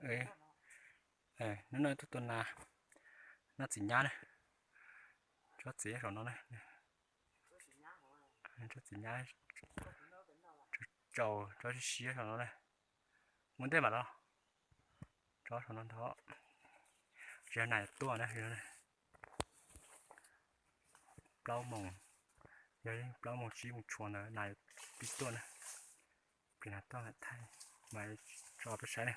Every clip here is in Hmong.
Hnub no tuaj tua nas noj txiv nyab na. Tsob txiv saum no na. Tsob txiv nyab tsaus, tsob siab siab saum no na. Mus ntej mam los. Tsob saum no ntag. Tsis yog nas tuaj na. Plaub moos, yog plaub moos tsib moos tshuav ntawd nas pib tuaj na. Plis nas tuaj thaij mas tso peb saib na.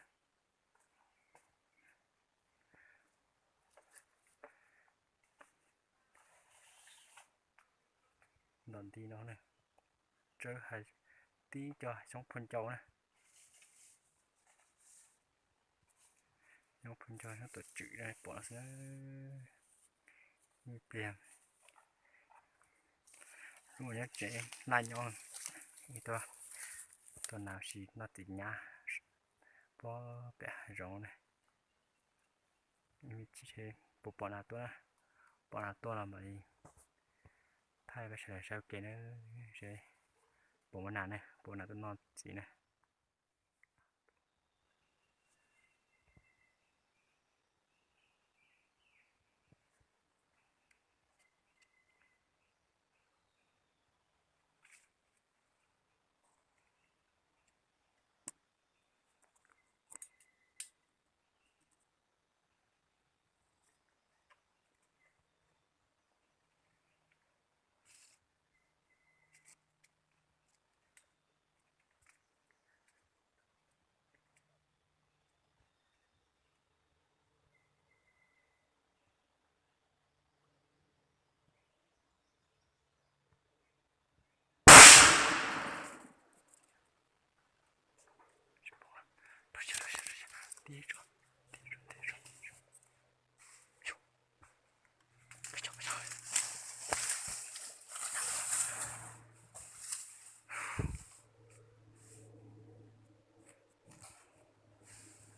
Ntom nti no na, tsawb hais tib co xyoob phuaj ncau na. Xyoob phuaj ncau xyoob tuam tswm pom no xwb. Ib pliag lub nyob tsev laj nyob, ib tug tua nas sis noj txiv nyab puag pem hav zoov na. Puas pom nas tuaj na? Pom nas tuaj los mam li thaij peb sawv daws saib ua ke na, seb puas muaj nas ne, puas nas tuaj noj txiv na.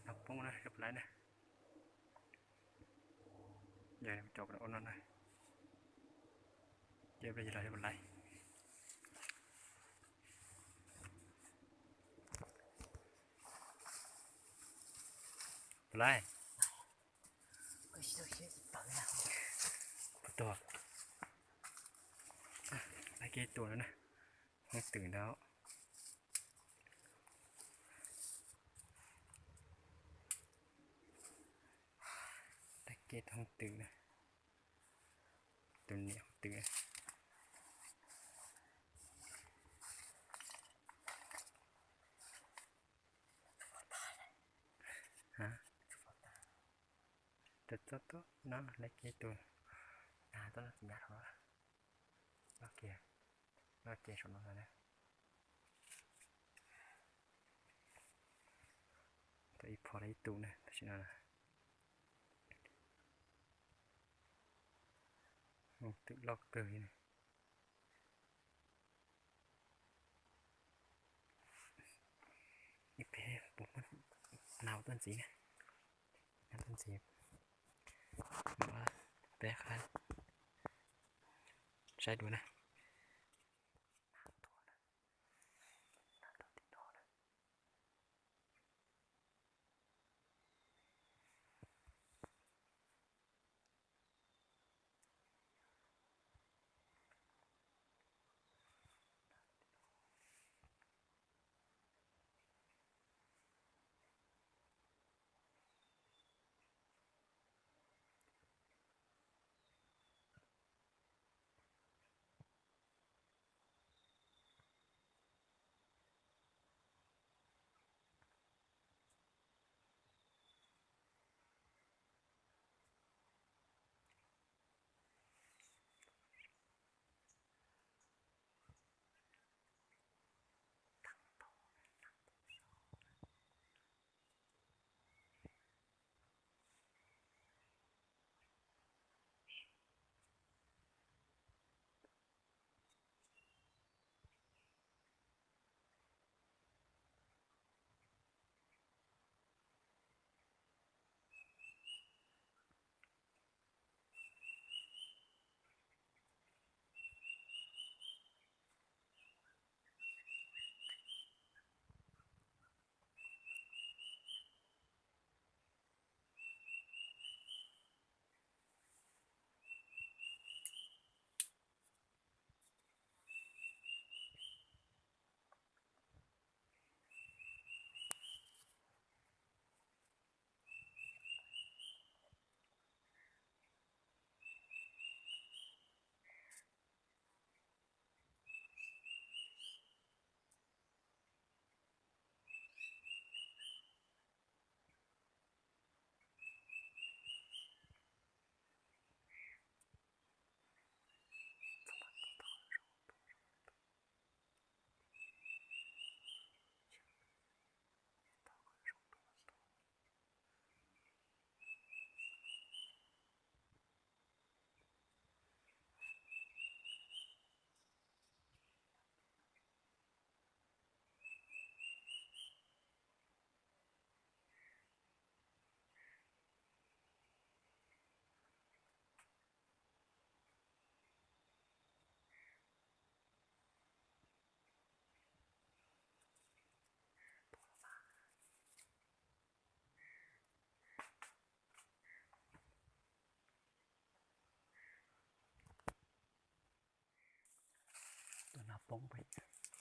Nag poob na, yog pes laib na. Yog cov ua no na. Ces peb los yog pes laib. Pes laib. Tuaj, laib kiag tus no na. Hoob twm ntag. Laib kiag tus hoob twm na. Tus niam hoob twm. Rau txoj tuaj no laib kiag tus, tuaj noj txiv nyab rau. Noj kiag, noj kiag saum no ntag na. Tau ib phom laib ib tug na tam sim no. Hoob twm loj kawg li na. Ib pliag puas muaj nas tuaj ntxiv na. Nas tuaj ntxiv, peb qab saib dua na.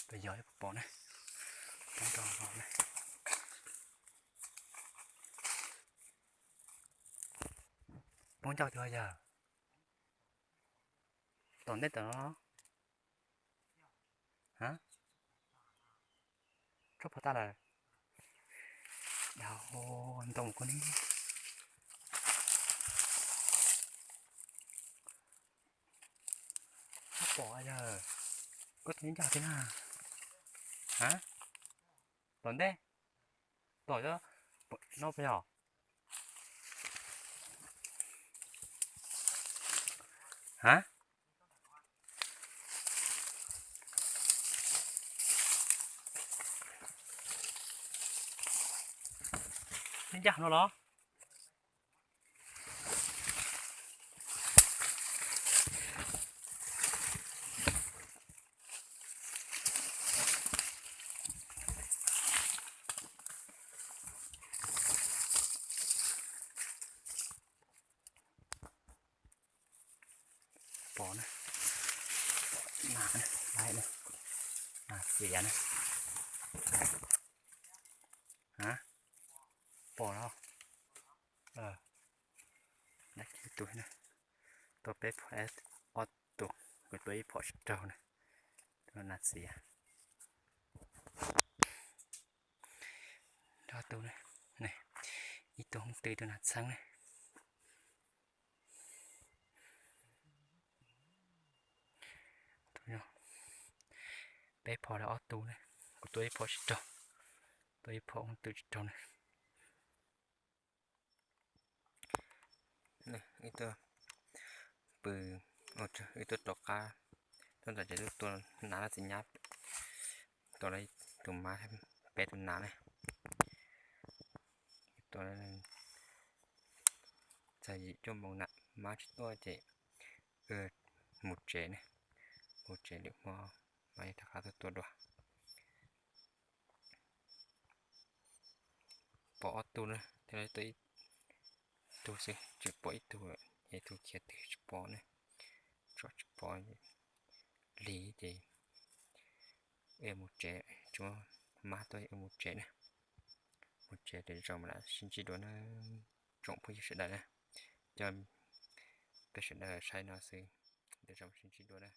Peb yog pom na, poob rau no na. Poob ncauj tiag yog. Tom ntej tom no. Ha, tsob pov tas lawm. Yog ntoo koj ni. Tsob pom yog, koj tus ncauj tiag na. Ha, tom ntej, tom no puas yog? Ha, tus ncauj no los. Pom na, na, na, xiav na. Ha, pom los. Tus, tua peb phom, ob tus, kuv tua ib phom tsis raug na. Tua nas xiav. Ob tus na, ib tug hooj tw, ib tug nas txheeb na. Peb phom los ob tus na, kuv tua ib phom tsis raug, tua ib phom hooj tw tsis raug na. Wb tuaj pw, wb tuaj rov qab, tuaj ntawm tsev tuaj tua nas lawm txiv nyab, tua lawm tus mab, peb tus nas na. Tua txog yim cuaj moos na, mab tsis tuaj ces mus tsev na, mus tsev lwm hmo mam li rov qab tuaj tua dua. Pom ob tug na, thiaj li tuaj ib tug xwb, tsis pom ib tug, ib tug khiav twg tsis pom na, tsom tsis pom li ces wb mus tsev, tsuav mab tuaj wb mus tsev na. Mus tsev lwm zaus mam li sib ntsib dua na, tsoom phooj ywg sawv daws na. Coj peb sawv daws saib no xwb, lwm zaus mam sib ntsib dua na.